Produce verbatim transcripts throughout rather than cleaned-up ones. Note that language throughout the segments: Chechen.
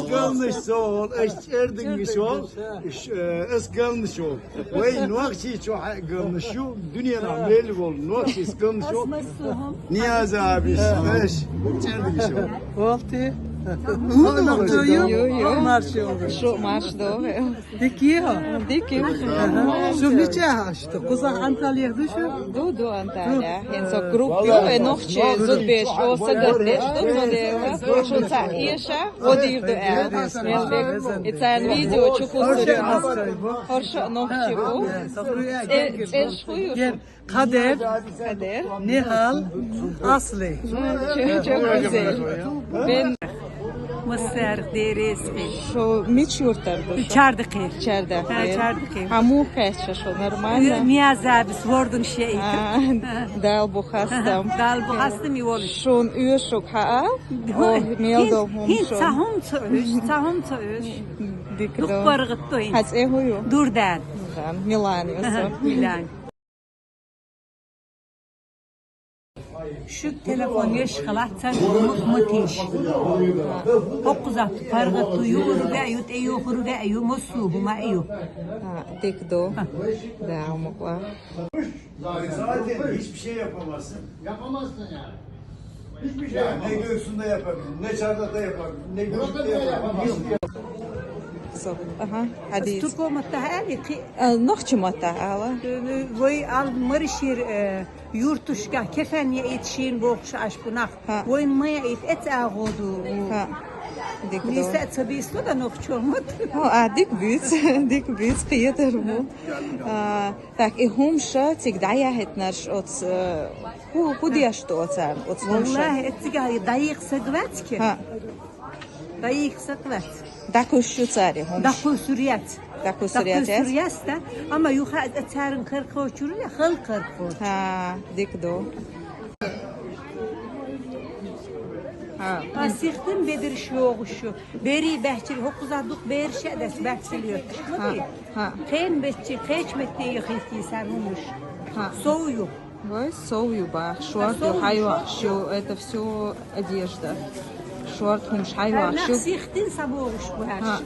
Галнаш со вол, аш чӀердингаш вол, аш, э, ас галнаш вол. Вай нохчий чу хьа галнаш ю, дуьненахь мел волу нохчий ас галнаш вол. Нияза бис, аш чӀердингаш вол. Волти. Ю, ю. Марш ю. Шо марш до. Дика ю. Дика ю. Шу мича хьашта? Кхузахь Анталия ду шу? Ду, ду, Анталия. ХӀинца группа ю, э, нохчий зудбеш, о, сагатдеш, ду, но дела. Шу ца иша, водир ду, э. И цан видео чу кусури. Хорша нохчий бу. Э, цеш ху ю шу? Кадер, Кадер, Нихал, Асли. Чу-, чу-, чу-, гуьзел. Бен Массар дерес хи. Шо мич юртар бу шо? Чардакхир. Чардакхир. Ха, Чардакхир. Хьан муха кхаьчча шо, нормально? Ниязабис вордун шеи. А, Дала бу хастам. Дала бу хастам и волуш. Шун уьшуг хьаал? О, мел дол хӀума шун. ХӀинца хӀума ца уьш, ца хӀума ца уьш. Дика ду. Дукха паргӀатто хӀинца. Хьан цӀе хӀу ю? Дурдан. Милан ю со. Милан. Шуьга телефон еш халац, царна гӀуллакх ма тийша. ХӀокхузахь паргӀат ду, юург а ю, тӀеюхург а ю, массо а хӀума а ю. А, дика ду. Да, мукъа. Zaten hiçbir şey yapamazsın. Yapamazsın yani. Hiçbir şey yapamazsın. Ne göğsünde yapabilirsin, ne çardakta yapabilirsin, ne göğüste yapabilirsin. Hiçbir şey yapamazsın. Ага, хьадис. Туркоматтахь аьлла, кхи- Э, нохчий маттахь ала. Э, вай ал маршир, э, юртушка кефен яийта шийна бохуш аш бу нах. Ха. Вайн ма яийта эца агӀо ду. Ха. Дика ду. Миса ца бийсо да нохчо мат. О, а, дика буьйц, дика буьйц, кхетар бу. А, так, и хӀумша цига дӀаяхьийтинарш оц, э, хӀу, хӀу деш ду оцарна, оц хӀумша? Валлахи, эццига дӀайийкха саг вац ки. Ха. ДӀайийкха саг вац. ДӀакхуьссур яц цара хӀумаш? ДӀакхуьссур яц. ДӀакхуьссур яц? ДӀакхуьссур яц, да? Амма юха а царна карахочуьра, хала карахочуьра. Ха, дика ду. Ха. А сихтин бедарш йогӀуш ю. Берий баьхчира, хӀокхузахь дукха бераш а дас баьхчира йоцуш. Ха, ха. Кхен беччи, кхечу метте яхийтий сан хӀумаш. Ха. Сов ю. Вай, сов ю бах, шорт ю, хьайвахаш ю, это всё одежда. Шорт хӀумаш хьайвахаш ю. Нах сихтин са богӀуш бу аьлла. Ха,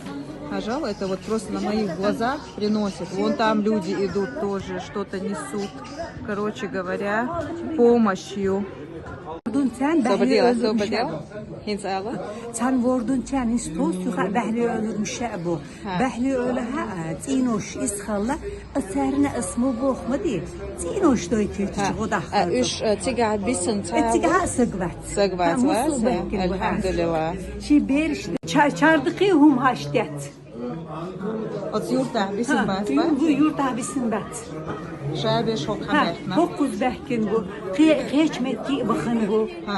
хьажал, это вот просто на моих глазах приносят. Вон там люди идут тоже, что-то несут. Короче говоря, помощь ю. Дун цан бахьли освободила, освободила. ХӀинца ала? Цан вордун цан, хӀинца тос юха бахьли олур муша бу. Ха. Бахьли олу хьа, цӀийнош исхалла, а царна ас мо бох ма ди. ЦӀийнош дойтуьйтуш гӀо даха. А, уьш, а, цигахь бисина ца Э, цигахь а саг вац. Саг вац, вац, э? Алхьамдулилла. Ши бераш ча-, чардакхи хӀума хьаш дец. Оц юртахь бисина бац, бац? Ю-, юртахь бисина бац. Ша беш хӀокху хьан баьхкина? ХӀокхуз баьхкина бу. Кхе-, кхечу метте а бахана бу. Ха.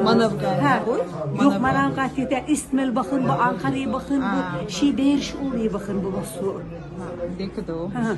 Манавгар буй? Юх, манавгар тета ист мел бахана бу, анхари бахана бу, ши бераш улли бахана бу массо. Ха, дика ду. Ха.